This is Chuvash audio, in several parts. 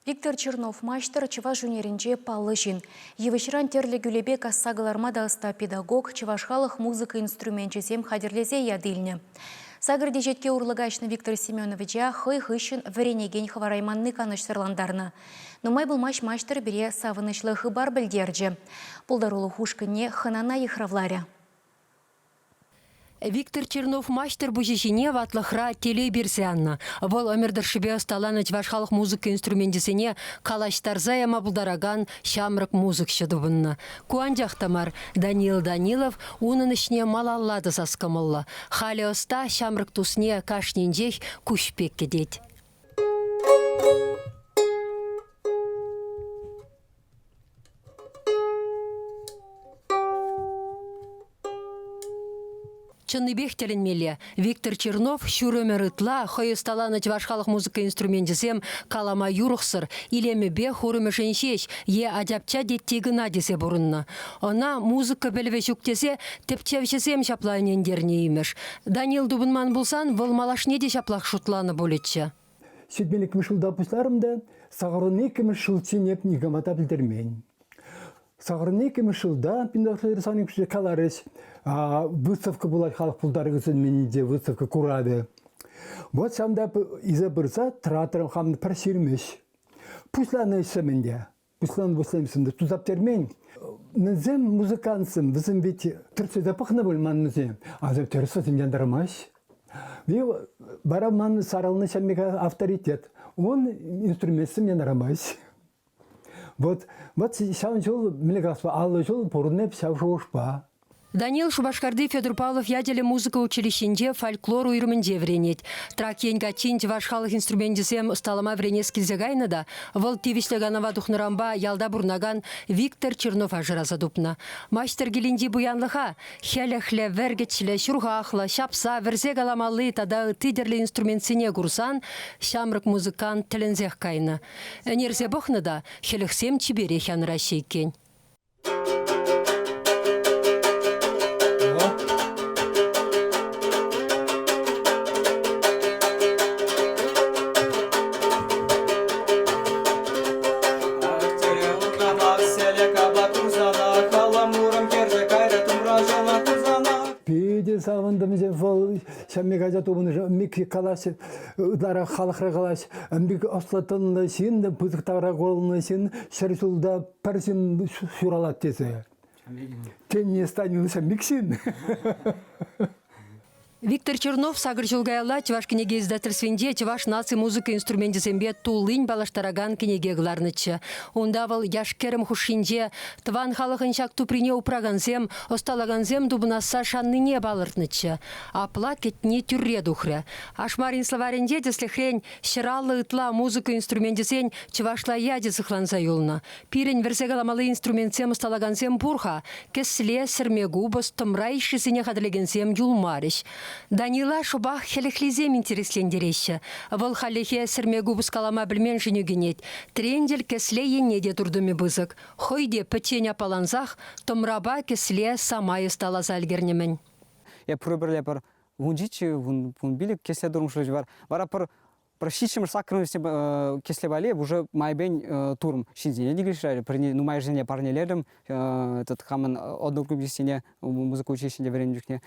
Виктор Чернов маҫтӑр чӑваш ӳнерӗнче паллӑ ҫын. Йывӑҫран тӗрлӗ кӳлепе касса кӑларма та ӑста педагог чӑваш халӑх музыка инструменчӗсем хатӗрлесе ят илнӗ. Сакӑр теҫетке урлӑ каҫнӑ Виктор Семеновича хӑй хыҫҫӑн вӗренекен хӑварайманни канӑҫсӑрлантарнӑ. Нумай пулмасть маҫтӑр пире савӑнӑҫлӑ хыпар пӗлтерчӗ. Пултарулӑх ушкӑнне хӑнана йыхравларӗ. Виктор Чернов маҫтӑр пуҫӗ ҫине ватлӑхра телей персе аннӑ. Вӑл ӗмӗр тӑршшӗпе ӑсталанӑ чӑваш халӑх музыка инструменчӗсене калаҫтарса яма пултаракан ҫамрӑк музыкҫӑ тупӑннӑ. Ку анчах та мар, Даниил Данилов унӑн ӗҫне малалла тӑсас кӑмӑллӑ. Халӗ ӑста ҫамрӑк тусне кашнинчех куҫ пек кӗтет. Чӑннипех тӗлӗнмелле, Виктор Чернов ҫур ӗмӗр ытла хӑй ӑсталанӑ чӑваш халӑх музыка инструменчӗсем калама юрӑхсӑр, илемӗпе хурӑмӗшӗн ҫеҫ е ачапча тетти кӑна тесе пурӑннӑ. Ӑна музыка пӗлӗвӗ ҫук тесе тӗпчевҫӗсем ҫапла ӗнентернӗ имӗш. Данил тупӑнман пулсан вӑл малашне те ҫаплах шутланӑ пулӗччӗ. Ҫитмӗл ҫулта пуҫларӑм та сакӑрӑн иккӗмӗш ҫулччен эп никама та пӗлтермен. Сакӑрӑн иккӗмӗш ҫулта Пинтосле каларӗҫ, выставка пулать халӑх пултарӑвӗсен менинче выставка куравӗ. Вот ҫавӑнта илсе пырса тӑратрӑм хам пӗр ҫирмӗҫ. Пуҫланӑ ӗҫсем ӗнтӗ. Пуҫланӑ пуҫланӑ туса пӗтермен. Мӗнсем музыкантсем, вӗсем ведь тӗртсе те пӑхнӑ пуль ман вӗсем. А тӗрӗс вӗсем янтармасть. Вара ман сарӑлнӑ ҫаммика авторитет. Он инструментсем янӑрамасть. Вот, вот ҫавӑн ҫул, мӗнле калас, 50 ҫул пурӑннӑ ҫав шухӑшпа. Данил Шупашкарти Федор Павлов ячӗллӗ музыка училищинче фольклор уйрӑмӗнче вӗренет. Трак ен каччин чӑваш халӑх инструменчӗсем ӑсталама вӗренес килсе кайнӑ та вӑл тивӗҫлӗ канӑва тухнӑранпа ялта пурӑнакан Виктор Чернова шыраса тупнӑ. Маҫтӑр килӗнчи пуянлӑха хӗлӗхлӗ, вӗркӗчлӗ, ҫурхахлӑ, ҫапса, вӗрсе каламалли тата ытти тӗрлӗ инструментсене курсан ҫамрӑк музыкант тӗлӗнсех кайнӑ. Ӗнерсе пӑхнӑ та хӗлӗхсем чиперех янӑраҫҫӗ иккен. Питӗ савӑнтӑм вӑл ҫамми кача тупӑнӑшӗ мик калаҫ ытларах халӑхра калаҫ мик ӑслӑ-тӑнлӑ ҫын пысӑк тавра курӑлнӑ ҫын ҫӗр ҫулта пӗр ҫын ҫуралать тесе. Тен, станется Миксин. Виктор Чернов сакӑр ҫул каялла Чӑваш кӗнеке издательствинче чӑваш наци музыка инструменчӗсемпе туллин паллаштаракан кӗнеке кӑларнӑччӗ. Унта вӑл яш-кӗрӗм хушшинче тӑван халӑхӑн ҫак туприне упракансем, ӑсталакансем тупӑнасса шаннине палӑртнӑччӗ. Апла кӗтни тӳрре тухрӗ. Ашмарин словарӗнче, тӗслӗхрен, 150 ытла музыка инструменчӗсен чӑвашла ячӗ сыхланса юлнӑ. Пирӗн вӗрсе каламалли инструментсем ӑсталакансем пур-ха. Кӗсле, сӗрме купӑс, тӑмра ишшисене хатӗрлекенсем юлмарӗҫ. Данила шӑпах хӗлӗхлисем интереслентереҫҫӗ. Вӑл хальлӗхе сӗрме купӑс калама пӗлменшӗн ӳкӗнет. Тренчӗл кӗсле енне те туртӑмӗ пысӑк. Хӑй те пӗччен аппалансах тӑмрапа кӗсле самай ӑсталаса ӗлкӗрнӗ-мӗн. Эп пӗрле пӗр 17, 15 кӗсле турӑм вар. Вара пӗр пӗр ҫиччӗмӗш саккӑрмӗш кӗсле валли уже майӗпен турӑм. Ҫынсене те килӗшрӗ, пӗрне нумайӑшӗсене парнелерӗм. Этот хамӑн одногруппниксене музыка училищинче вӗреннӗ чухне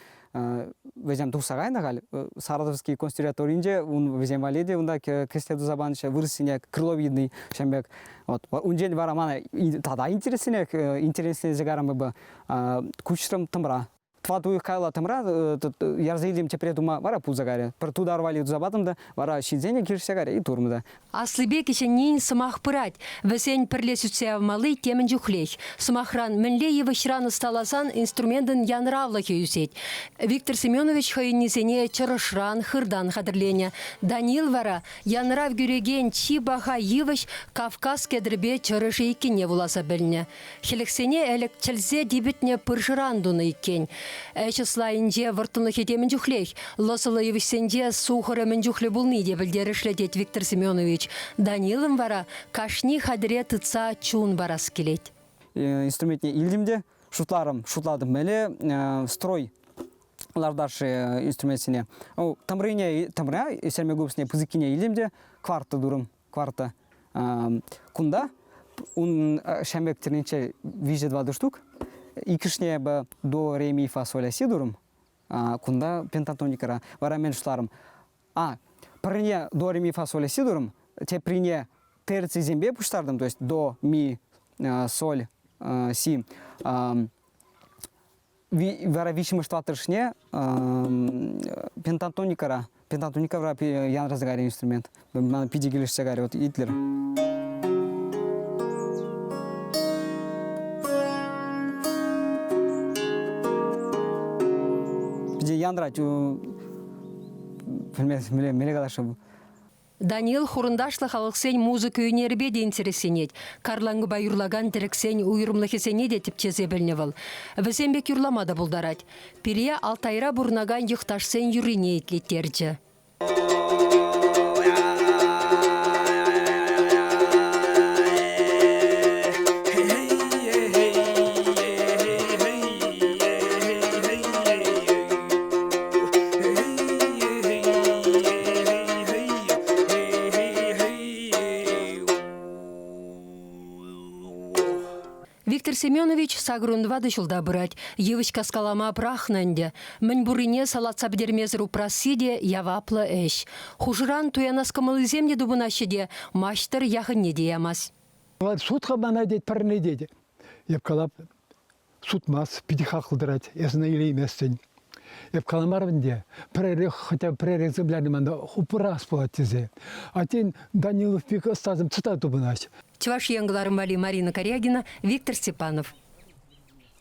вӗсем тухса кайнӑ халь. Саратовский консерваторинче ун вӗсем валли те унта кӗсле туса панӑччӗ. Вырӑссене крыловидный ҫавӑн пек. Вот. Унчен вара мана тата интересленех интересленсе карӑм эпӗ. Куҫрӑм тӑмра. Тӑват уйӑх каялла тӑмра ярса илтӗм тепре тума, вара пулса кайрӗ. Пӗр тутар валли туса патӑм та, вара ҫынсене килӗшсе кайрӗ и турӑм та. Аслипе кӗҫӗннин сӑмах пырать. Вӗсен пӗрле сӳтсе явмалли темӗн чухлех. Сӑмахран, мӗнле йывӑҫран ӑсталасан инструментӑн янӑравлӑхӗ ӳсет. Виктор Семенович хӑйӗннисене чӑрӑшран, хыртан хатӗрленӗ. Данил вара янӑрав кӳрекен чи паха йывӑҫ Кавказ кедрӗпе чӑрӑшӗ иккенне вуласа пӗлнӗ. Хӗлӗхсене ӗлӗк чӗлсе типӗтнӗ пыршӑран тунӑ иккен. Ӗҫ ӑслайӗнче вӑрттӑнлӑхӗ темӗн чухлех. Лӑсӑллӑ йывӑҫсенче сухӑрӗ мӗн чухлӗ пулни те пӗлтерӗшлӗ, тет Виктор Семенович. Данилӑн вара кашни хатӗре тытса чун парас килет. Инструментне илтӗм те шутларӑм, шутлатӑм. Мӗнле строй лартасши инструментсене. Тӑмрине, тӑмра, серме купӑсне пысӑккине илтӗм те кварта турӑм, кварта. Кунта ун ҫамрӑк тӗрнинче виҫӗ-тӑватӑ штук. Иккӗшне эпӗ до, ре, ми, фа, соль, ля, си турӑм. Кунта пентатоникӑра. Вара мен шутларӑм. А, пӗрне до, ре, ми, фа, соль, ля, си турӑм, теприне терцисемпе пуҫтартӑм, то есть до, ми, соль, си. Вара виҫҫӗмӗш тӑваттӑшне пентатоникӑра, пентатоника вара янраса кайрӗ инструмент. Мана питӗ килӗшсе кайрӗ, вот итлӗр. Питӗ янрать, мӗнле каласшӑн. Даниил хурӑнташлӑ халӑхсен музыка ӳнерӗпе те интересленет. Карланкӑпа юрлакан тӗрӗксен уйрӑмлӑхӗсене те тӗпчесе пӗлнӗ вӑл. Вӗсем пек юрлама та пултарать. Пире Алтайра пурӑнакан йӑхташсен юррине итлеттерчӗ. Виктор Семенович сакӑрун-тӑватӑ ҫулта пырать. Йывӑҫ каскалама пӑрахнӑ ӗнтӗ. Мӗн пуррине салатса пӗтермесӗр упрасси те яваплӑ ӗҫ. Хушӑран туянас кӑмӑллисем те тупӑнаҫҫӗ те маҫтӑр яхӑнне те ямасть. Сутха мана тет, пӗрне тет. Эп калап, сутмас, питӗ хаклӑ тӑрать, эс ӑна илейместӗн. Эп каламарӑм ӗнтӗ, пӗререх хотя бы пӗрер экземплярне мана упрас пулать тесе. А тен, Данилов пек ӑстасем тата тупӑнаҫ. Чӑваш Ен кӑларӑм валли Марина Карягина, Виктор Степанов.